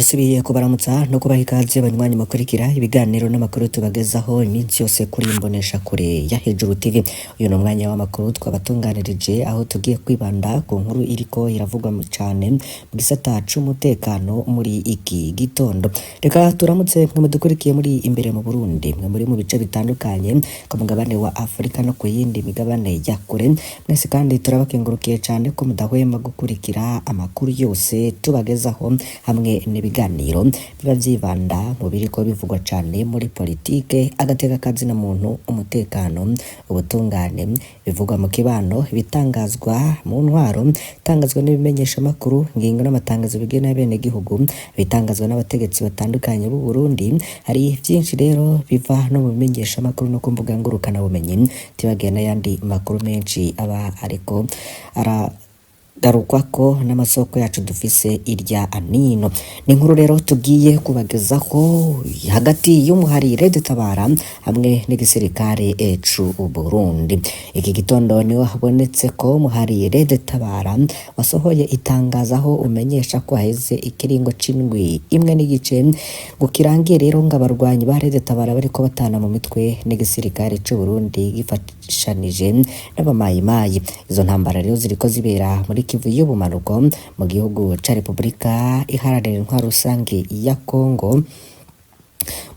Turasubiye kubaramutsa no kubaha ikaze banywanyi mukurikira ibiganiro n'amakuru tubagezaho iminsi yose kuri imbonesha kure ya Hejuru TV. Uyu ni umwanya w'amakuru twabatunganirije, aho tugiye kwibanda ku nkuru iriko iravugwa cane mu gisata c'umutekano muri iki gitondo. Reka turamutse mwe mudukurikiye muri imbere mu Burundi, mwe muri mu bice bitandukanye ku mugabane wa Afrika no ku yindi migabane ya kure. Mwese kandi turabakengurukiye cane ko mudahwema gukurikira amakuru yose tubagezaho hamwe n'ibiganiro biba vyibanda mu biriko bivugwa cane muri politike, agateka kazina muntu, umutekano, ubutungane, bivugwa mu kibano, ibitangazwa mu ntwaro, bitangazwa n'ibimenyeshamakuru, ingingo n'amatangazo bigena abenegihugu, bitangazwa n'abategetsi batandukanye b'u Burundi. Hari vyinshi rero biva no mu bimenyeshamakuru no ku mbuga ngurukanabumenyi, tibagiye n'ayandi makuru menshi aba ariko ara garukwako n'amasoko yacu dufise irya anino. Ni inkuru rero tugiye kubagezaho hagati y'umuhari Red Tabara hamwe n'igisirikare c'u Burundi. Iki gitondo niho habonetse ko umuhari Red Tabara wasohoye itangazo aho umenyesha ko haheze ikiringo c'indwi imwe n'igice ngo kirangiye rero ngo abarwanyi ba Red Tabara bariko batana mu mitwe n'igisirikare c'u Burundi gifashanije n'abamayimayi. Izo ntambara rero ziriko zibera muri Kivu y'ubumanuko mu gihugu ca Repubulika Iharanira Intwaro Rusangi ya Kongo,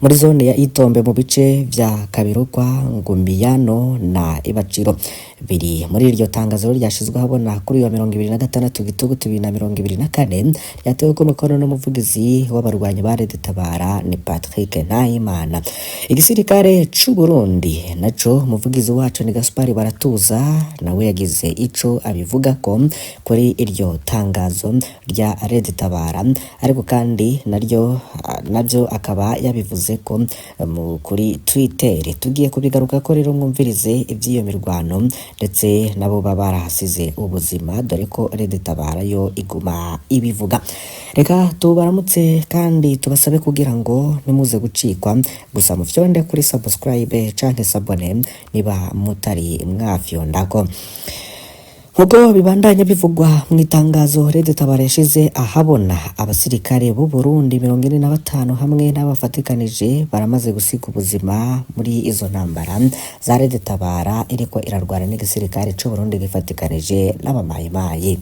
muri zone ya Itombe, mu bice vya Kabirukwa, Ngumiyano na Ibaciro. Biri muri iryo tangazo ryashizwe ahabona kuri uyu wa 26 Gitugutu 2024, ryatewe ku mukono n'umuvugizi w'abarwanyi ba Red Tabara ni Patrick Nahimana. Igisirikare c'u Burundi naco, umuvugizi waco ni Gaspard Baratuza, nawe yagize ico abivugako kuri iryo tangazo rya Red Tabara, ariko kandi naryo navyo akaba yabivuze ko kuri Twitter. Tugiye kubigaruka ko rero mwumvirize ivy'iyo mirwano, ndetse nabo baba barahasize ubuzima, dore ko Red Tabara yo iguma ibivuga. Reka tubaramutse kandi tubasabe kugira ngo ntimuze gucikwa, gusa mufyonde kuri subscribe canke s'abonner niba mutari mwafyondako. Nkuko bibandanya bivugwa mu itangazo Red Tabara yashize ahabona, abasirikare b'u Burundi 45 hamwe n'abafatikanije baramaze gusiga ubuzima muri izo ntambara za Red Tabara iriko irarwana n'igisirikare c'u Burundi gifatikanije n'abamayimayi.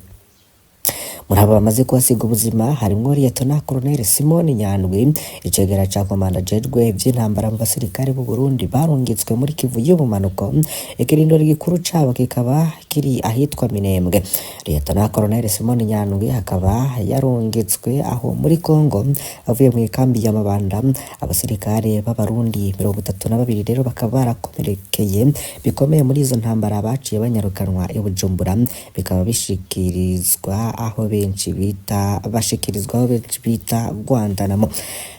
Muri abo bamaze kuhasiga ubuzima harimwo Liyetona Koloneli Simoni Nyandwi, icegera ca komanda ajejwe ivy'intambara mu basirikare b'u Burundi barungitswe muri Kivu y'ubumanuko, ikirindiro gikuru cabo kikaba kiri ahitwa Minembwe. Liyetona Koloneli Simoni Nyandwi akaba yarungitswe aho muri Kongo avuye mu ikambi ya Mabanda. Abasirikare b'Abarundi 32 rero bakaba barakomerekeye bikomeye muri izo ntambara, baciye banyarukanwa i Bujumbura, bikaba bishikirizwa aho benshi bita bashikirizwa aho benshi bita Guantanamo.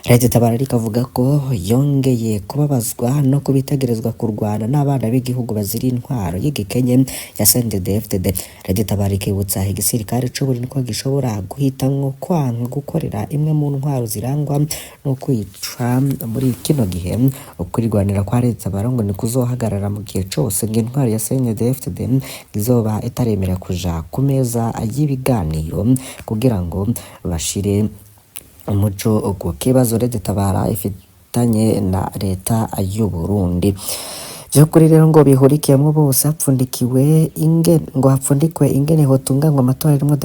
Red Tabara rikavuga ko yongeye kubabazwa no kubitegerezwa kurwana n'abana b'igihugu bazira intwaro y'igikenye ya CNDD-FDD. Red Tabara ikibutsa igisirikare c'u Burundi ko gishobora guhitamwo kwanka gukorera imwe mu ntwaro zirangwa no kwica muri kino gihe. Ukwirwanira kwa Red Tabara ngo ni kuzohagarara mu gihe cose ngo intwaro ya CNDD-FDD izoba itaremera kuja ku meza y'ibiganiro kugira ngo bashire umuco ku kibazo Red Tabara ifitanye na leta y'u Burundi. Vyukuri rero ngo bihurikiyemwo bose hapfundikiwe inge ngo hapfundikwe ingene hotunganywa amatora arimwo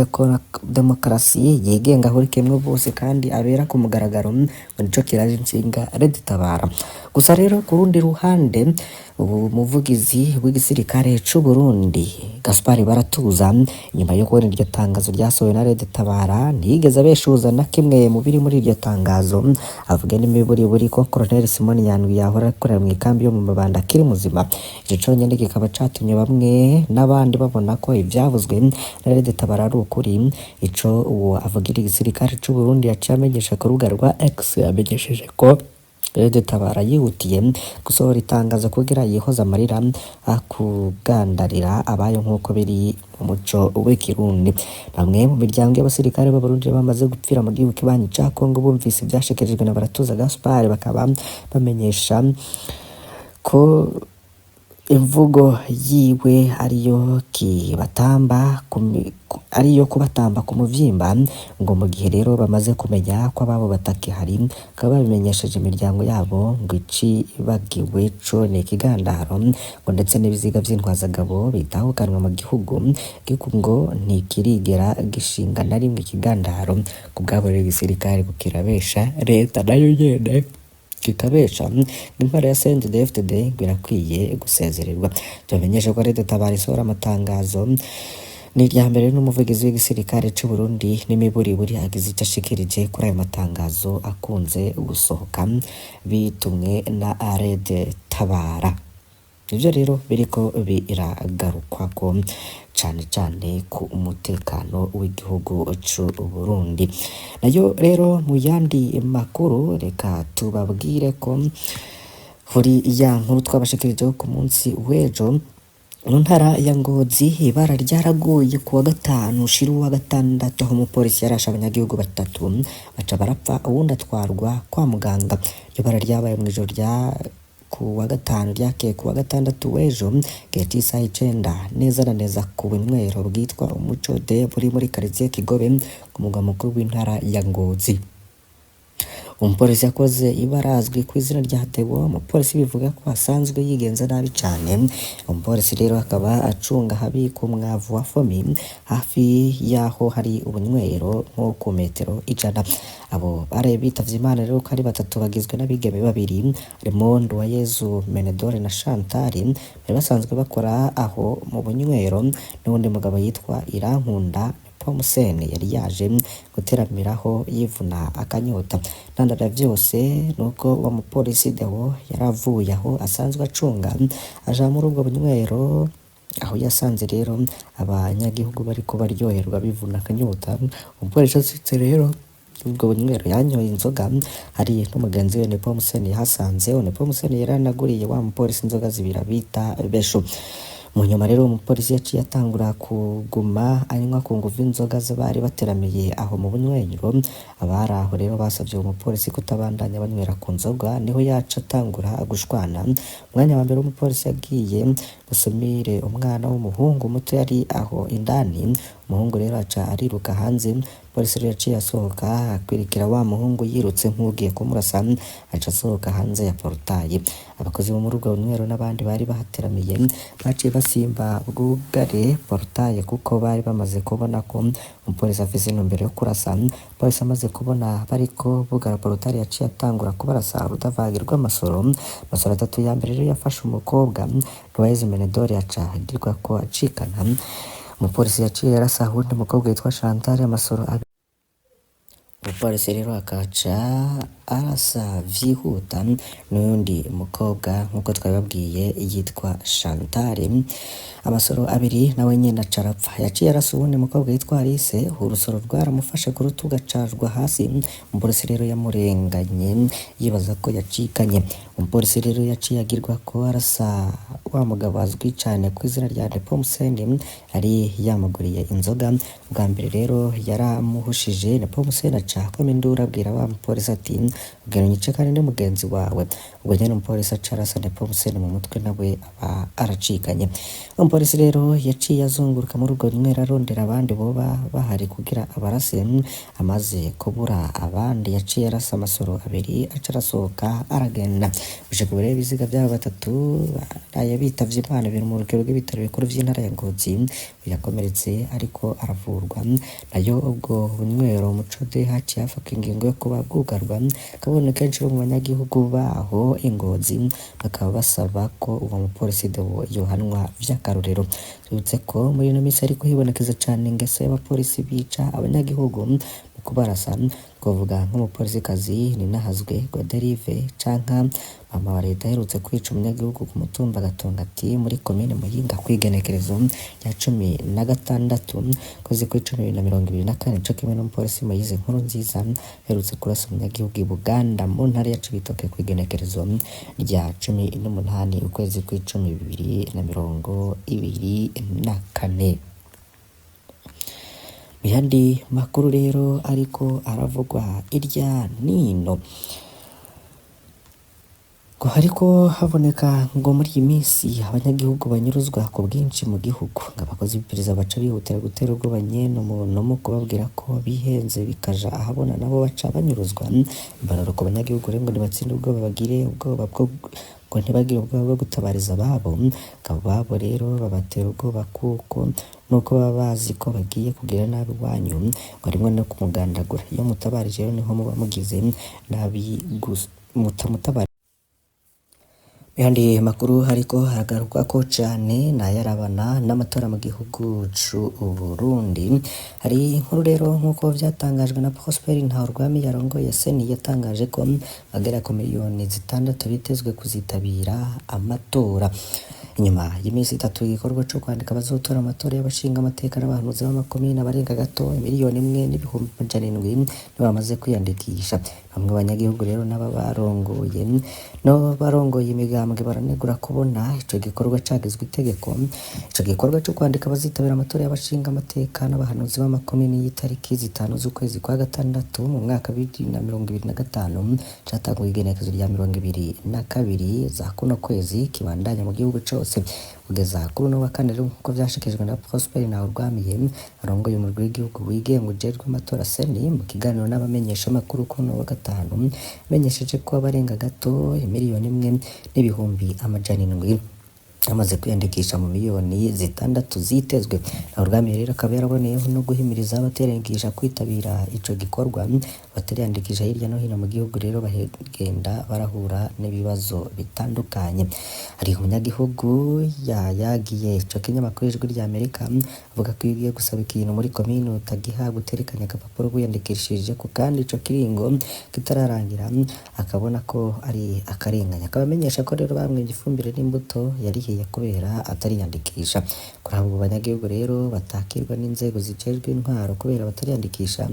demokarasi yigenga, ahurikiyemwo bose kandi abera ku mugaragaro, ngo nico kiraje inshinga Red Tabara. Gusa rero ku rundi ruhande, ubu muvugizi w'igisirikare c'u Burundi Gaspard Baratuza, inyuma yo kubona iryo tangazo ryasohowe na Red Tabara, ntiyigeze abeshuza na kimwe mu biri muri iryo tangazo, avuga n'imiburiburi ko Colonel Simoni Nyandwi yahora akorera mu ikambi yo mu Mabanda akiri muzima. Ico conyene kikaba catumye bamwe n'abandi babona ko ivyavuzwe na Red Tabara ari ukuri. Ico uwo avugira igisirikare c'u Burundi yaciye amenyesha ku rubuga rwa X, yamenyesheje ko Red Tabara yihutiye gusohora itangazo kugira yihoze amarira akugandarira abayo nk'uko biri mu muco w'ikirundi. Bamwe mu miryango y'abasirikare b'Abarundi bamaze gupfira mu gihugu kibanyi ca Kongo bumvise ivyashikirijwe na Baratuza Gaspard, bakaba bamenyesha ko Imvugo yiwe ariyo kibatamba ariyo kubatamba ku muvyimba, ngo mu gihe rero bamaze kumenya ko ababo batakihari, bakaba babimenyesheje imiryango yabo ngo icibagiwe co ni ikigandaro, ngo ndetse n'ibiziga vy'intwazagabo bitahukanwa mu gihugu, igihugu ngo ntikirigera gishinga na rimwe ikigandaro. Ku bwabo rero igisirikare ngo kirabesha, leta nayo nyene kikabesha, intwaro ya CNDD-FDD ngo irakwiye gusezererwa. Tubamenyeshe ko Leta Tabara isohora amatangazo ni irya mbere n'umuvugizi w'igisirikare c'u Burundi n'imiburiburi agize ico ashikirije kuri ayo matangazo akunze gusohoka bitumwe na Red Tabara. Ivyo rero biriko biragarukwako cane cane ku mutekano w'igihugu c'u Burundi. Nayo rero mu yandi makuru, reka tubabwire ko kuri ya nkuru twabashikirijeho ku munsi w'ejo, mu ntara ya Ngozi ibara ryaraguye ku wa gatanu ushira uwa gatandatu, aho umupolisi yarashe abanyagihugu batatu baca barapfa, uwundi atwarwa kwa muganga. Iryo bara ryabaye mw'ijoro rya ku wa gatanu ryakeye ku wa gatandatu w'ejo, gihe c'isaha 9 neza na neza, ku bunywero bwitwa Umuco de buri muri quartier Kigobe ku mugwa mukuru w'intara ya Ngozi. Umupolisi yakoze ibara azwi ku izina rya Deo. Umupolisi bivuga ko asanzwe yigenza nabi cane. Umupolisi rero akaba acunga ahabika umwavu wa fomi, hafi yaho hari ubunywero nko ku metero 100. Abo baraye bitavye Imana rero ko ari batatu, bagizwe n'abigeme babiri harimo Nduwayezu Menedore na Chantal bari basanzwe bakora aho mu bunywero, n'uwundi mugabo yitwa Irankunda Pomusene yari yaje guteramiraho yivuna akanyota. Ntandaro ya vyose nuko uwo mupolisi Deo yaravuye aho asanzwe acunga aja muri ubwo bunywero, aho yasanze rero abanyagihugu bariko baryoherwa bivuna akanyota. Umupolisi ashitse rero ubwo bunywero yanyoye inzoga hari n'umugenzi we Nepomuseni yahasanze. Nepomuseni yaranaguriye wa mupolisi inzoga zibiri bita beshu. Mu nyuma rero umupolisi yaciye atangura kuguma anywa ku nguvu inzoga z'abari bateramiye aho mu bunywero. Abari aho rero basavye uwo mupolisi kutabandanya banywera ku nzoga, niho yaca atangura gushwana. Umwanya wa mbere umupolisi yagiye busumire umwana w'umuhungu muto yari aho indani. Umuhungu rero aca ariruka hanze. Polisi rero yaciye asohoka akwirikira wa muhungu yirutse nk'ugiye kumurasa, aca asohoka hanze ya portaye. Abakozi bo muri ubwo bunywero n'abandi bari bahateramiye baciye basimba bwugare portaye, kuko bari bamaze kubona ko umupolisi afise intumbero yo kurasa. Polisi amaze kubona bariko bugara portaye, yaciye atangura kubarasa urudavagi rw'amasoro. Amasoro atatu ya mbere rero yafashe umukobwa Nduwayezu Menedore, aca agirwa ko acikana. Umupolisi yaciye arasa uwundi mukobwa yitwa Chantal amasoro abiri. Umupolisi rero akaca arasa vyihuta n'uwundi mukobwa nk'uko twabibabwiye yitwa Chantal amasoro abiri, nawe nyene aca arapfa. Yaciye arasa uwundi mukobwa yitwa Alice, urusoro rwaramufashe ku rutugu acarwa hasi. Umupolisi rero yamurenganye yibaza ko yacikanye. Umupolisi rero yaciye agirwa ko arasa wa mugabo azwi cane ku izina rya Nepomuseni yari yamuguriye inzoga. Bwa mbere rero yaramuhushije, Nepomuseni aca akoma induru abwira wa mupolisi ati: "Ubwira unyice kandi ni mugenzi wawe." Ubwo nyene umupolisi aca arasa Nepomuseni mu mutwe, nawe aba aracikanye. Umupolisi rero yaciye azunguruka muri ubwo bunywero arondera abandi boba bahari kugira abarase. Amaze kubura abandi, yaciye arasa amasoro abiri, aca arasohoka aragenda. Gushika ubu rero ibiziga vy'abo batatu baraye bitavye Imana biri mu rukero rw'ibitaro bikuru vy'intara ya Ngozi. Yakomeretse ariko aravurwa. Nayo ubwo bunywero Muco de haciye hafatwa ingingo yo kuba bwugarwa kabone. Kenshi bo mu banyagihugu baho i Ngozi bakaba basaba ko uwo mupolisi Deo yohanwa vy'akarorero. Twibutse ko muri ino minsi hariko hibonekeza cane ingeso y'abapolisi bica abanyagihugu mu kubarasa. Twovuga nk'umupolisikazi Ninahazwe Goderive, canke mama wa leta aherutse kwica umunyagihugu ku mutumba Gatongati muri komine Muyinga kw'igenekerezo rya 16 kwezi kw'icumi 2024, co kimwe n'umupolisi Moise Nkurunziza aherutse kurasa umunyagihugu i Buganda mu ntara ya Cibitoke kw'igenekerezo rya 18 ukwezi kw'icumi 2024. Mu yandi makuru rero ariko aravugwa irya nino, Ngo hariko haboneka ngo muri iyi minsi abanyagihugu banyuruzwa ku bwinshi mu gihugu, ngo abakozi b'iperereza baca bihutira gutera ubwoba nyene umuntu mu kubabwira ko bihenze bikaja ahabona, nabo baca banyuruzwa. Impanuro ku banyagihugu rero ngo nibatsinde ubwoba, bagire ubwoba bwo ngo ntibagire ubwoba bwo gutabariza ababo, ngo ababo rero babatera ubwoba kuko nuko baba bazi ko bagiye kugira nabi iwanyu, ngo harimwo no kumugandagura. Iyo mutabarije rero niho muba mugize nabi mutamutabara. Yandi makuru hariko haragarukwako cane nayarabana n'amatora mu gihugu c'Uburundi. Hari inkuru rero nk'uko vyatangajwe na Prosper Ntawurwami yarongoye Seni, yatangaje ko bagera ku miliyoni 6 bitezwe kuzitabira amatora. Inyuma y'iminsi 3 igikorwa co kwandika abazotora amatora y'abashinga amateka n'abahanuzi b'amakomine, abarenga gato 1,700,000 nibo bamaze kwiyandikisha. Bamwe banyagihugu rero n'ababarongoye no barongoye imigambwe baranegura kubona ico gikorwa cagizwe itegeko. Ico gikorwa co kwandika abazitabira amatora y'abashinga amateka n'abahanuzi b'amakomine y'itariki 5 z'ukwezi kwa gatandatu mu mwaka wa 2025 catanguye igenekerezo rya 22 za kuno kwezi, kibandanya mu gihugu cose kugeza kuri uno wa kane. Rero nk'uko vyashikirijwe na Prosper Ntawurwamiye arongoye umurwi w'igihugu wigenga ujejwe amatora Seni, mu kiganiro n'abamenyeshamakuru kuri uno wa gatanu, amenyesheje ko abarenga gato 1,700,000 bamaze kwiyandikisha mu miliyoni 6 zitezwe. Ntawurwamiye rero akaba yaraboneyeho no guhimiriza abatariyandikisha kwitabira ico gikorwa. Abatariyandikisha hirya no hino mu gihugu rero bagenda barahura n'ibibazo bitandukanye. Hari umunyagihugu yayagiye ico kinyamakuru Ijwi rya Amerika, avuga ko iyo ugiye gusaba ikintu muri komine utagihabwa uterekanye agapapuro wiyandikishijeko kandi ico kiringo kitararangira, akabona ko ari akarengane. Akaba amenyesha ko rero bamwivye ifumbire n'imbuto yarihiye kubera atariyandikisha. Kuri abo banyagihugu rero batakirwa n'inzego zijejwe intwaro kubera batariyandikisha,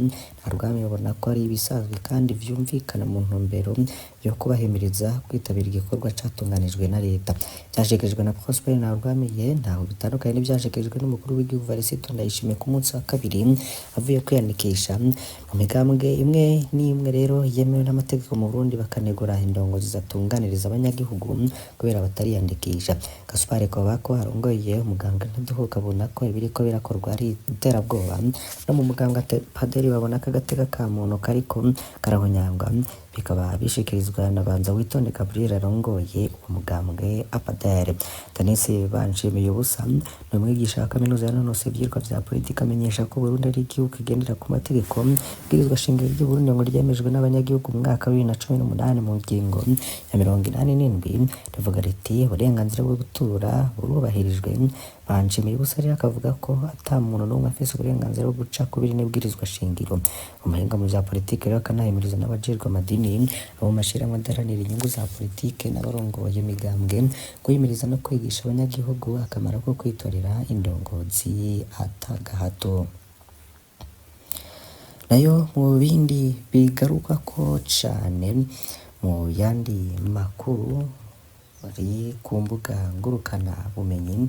Ntawurwamiye babona ko ari ibisanzwe kandi vyumvikana mu ntumbero yo kubahimiriza kwitabira igikorwa catunganijwe na leta. Vyashikirijwe na Prosper Ntawurwamiye ntaho bitandukanye n'ivyashikirijwe n'umukuru w'igihugu Evariste Ndayishimiye ku munsi wa kabiri avuye kwiyandikisha. Mu migambwe imwe n'imwe rero yemewe n'amategeko mu Burundi bakanegura indongozi zatunganiriza abanyagihugu kubera batariyandikisha. Gaspard Kobako arongoye umugambwe Ntadohoka abona ko ibiriko birakorwa ari iterabwoba. No mu mugambwe Padiri babona ko agateka ka muntu kariko karahonyangwa, bikaba bishikirizwa na Banza Witonde Gabriel arongoye uwo mugambwe APADER. Denis Banshimiye ubusa ni umwigisha wa kaminuza yanonosoye ivyigwa vya politiki, amenyesha ko Burundi ari igihugu kigendera ku mategeko. Ibwirizwa shingiro ry'Uburundi ngo ryemejwe n'abanyagihugu mu mwaka wa 2018, mu ngingo ya 87 rivuga riti: "Uburenganzira bwo gutura burubahirijwe." Banshimiye ubusa rero akavuga ko ata muntu n'umwe afise uburenganzira bwo guca kubiri n'ibwirizwa shingiro. Umuhinga mu vya politiki rero akanahimiriza n'abajejwe amadini, abo mu mashirahamwe adaharanira inyungu za politike n'abarongoye imigambwe guhimiriza no kwigisha abanyagihugu akamaro ko kwitorera indongozi atagahato. Nayo mu bindi bigarukwako cane mu yandi makuru ari ku mbuga ngurukana bumenyi,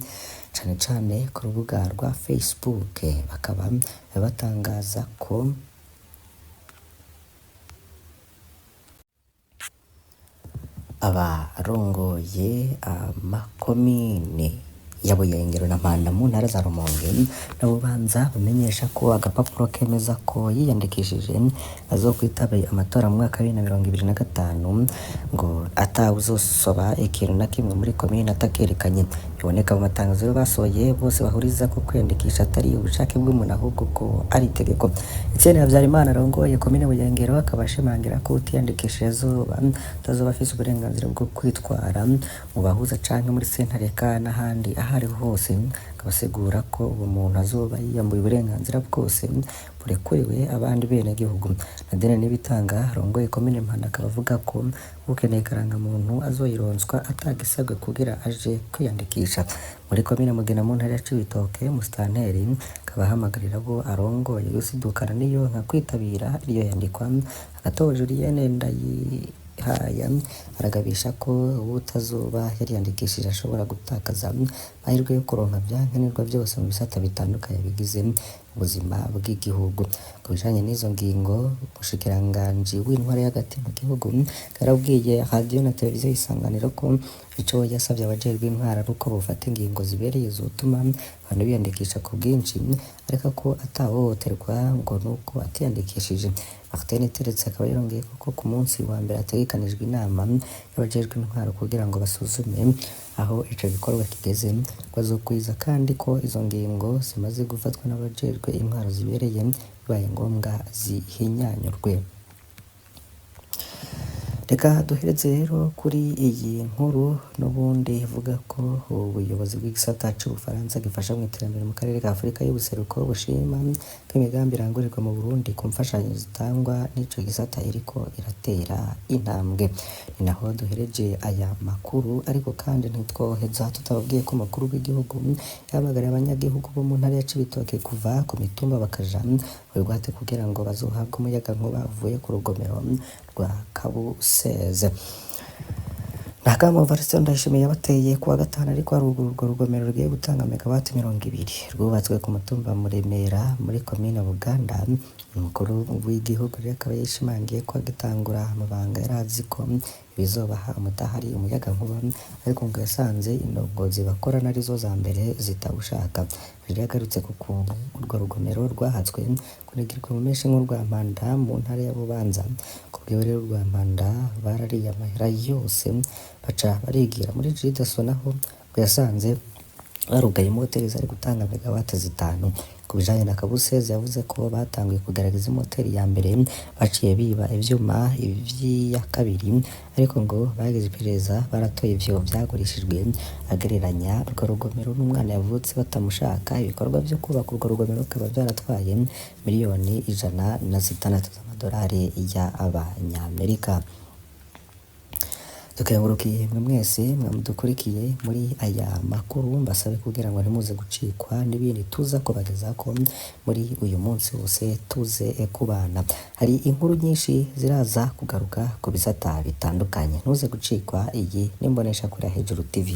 cane cane ku rubuga rwa Facebook, bakaba batangaza ko abarongoye amakomine ya Buyengero na Mpanda mu ntara za Rumonge na Bubanza bamenyesha ko agapapuro kemeza ko yiyandikishije azokwitaba amatora mu mwaka wa 2025, ngo atawuzosoba ikintu na kimwe muri komine atakerekanye. Biboneka mu matangazo basohoye, bose bahuriza ko kwiyandikisha atari ubushake bw'umuntu ahubwo ko ari itegeko. Etienne Habyarimana arongoye komine Buyengero akaba ashimangira ko utiyandikishije azoba atazoba afise uburenganzira bwo kwitwara mu bahuza canke muri sentare eka n'ahandi aho ariho hose, akabasigura ko uwo muntu azoba yiyambuye uburenganzira bwose burekuriwe abandi benegihugu. Nadine Nibitanga arongoye komine Mpanda akaba avuga ko ukeneye ikarangamuntu azoyironswa atagisabwe kugira aje kwiyandikisha. Muri komine Mugina mu ntara ya Cibitoke, musitanteri akaba ahamagarira abo arongoye gusidukana n'iyonka kwitabira iryo yandikwa. Hagati Julienne Ndayihaya aragabisha ko uwutazoba yariyandikishije ashobora gutakaza amahirwe yo kuronka vyankenerwa vyose mu bisata bitandukanye bigize ubuzima bw'igihugu. Ku bijanye n'izo ngingo, umushikiranganji w'intwaro y'hagati mu gihugu yarabwiye radiyo na televiziyo Isanganiro ko ico yasavye abajejwe intwaro ari uko bofata ingingo zibereye zotuma abantu biyandikisha ku bwinshi, ariko ko atawohoterwa ngo nuko atiyandikishije. Martin Teretse akaba yarongeye ko ku munsi wa mbere hategekanijwe inama y'abajejwe intwaro kugira ngo basuzume aho ico gikorwa kigeze, bazokwiza kandi ko izo ngingo zimaze gufatwa n'abajejwe intwaro zibereye, bibaye ngombwa zihinyanyurwe. Reka duhereze rero kuri iyi nkuru n'ubundi ivuga ko ubuyobozi bw'igisata c'Ubufaransa gifasha mu iterambere mu karere ka Afurika y'ubuseruko bushima ko imigambi irangurirwa mu Burundi ku mfashanyo zitangwa n'ico gisata iriko iratera intambwe. Ni naho duhereje aya makuru, ariko kandi ntitwoheza tutababwiye ko umukuru w'igihugu yahamagariye abanyagihugu bo mu ntara ya Cibitoke kuva ku mitumba bakaja mu bigwati kugira ngo bazohabwe umuyagankuba uvuye ku rugomero rwa Kabuseze. Ntakamo Variston Ndayishimiye yabateye kuwa gatanu, ariko haruguru urwo rugomero rugiye gutanga megawati 20 rwubatswe ku mutumba Muremera muri komine Buganda. Umukuru w'igihugu rero akaba yashimangiye ko agitangura amabanga yari azi ko ibizobaha umudahari umuyagankuba, ariko ngo yasanze indongozi bakorana arizo za mbere zitawushaka. Rero yagarutse ku kuntu urwo rugomero rwahatswe kunigirwa mu menshi nk'urwa Mpanda mu ntara ya Bubanza. Kubwiwe rero urwa Mpanda barariye amahera yose baca barigira muri Jidaso, naho ngo yasanze barugaye imoteri zari gutanga megawati 5. Ku bijanye na Kabuseze yavuze ko batanguye kugerageza imoteri ya mbere baciye biba ivyuma ivy'iya kabiri, ariko ngo bagize iperereza baratoye ivyo vyagurishijwe. Agereranya urwo rugomero n'umwana yavutse batamushaka. Ibikorwa vyo kubaka urwo rugomero bikaba vyaratwaye miliyoni 106 z'amadolari y'abanyamerika. Tukengurukiye mwe mwese mwadukurikiye muri aya makuru, mbasabe kugira ngo ntimuze gucikwa n'ibindi tuza kubagezako muri uyu munsi wose tuze kubana. Hari inkuru nyinshi ziraza kugaruka ku bisata bitandukanye, ntuze gucikwa. Iyi n'imbonesha kure Hejuru TV.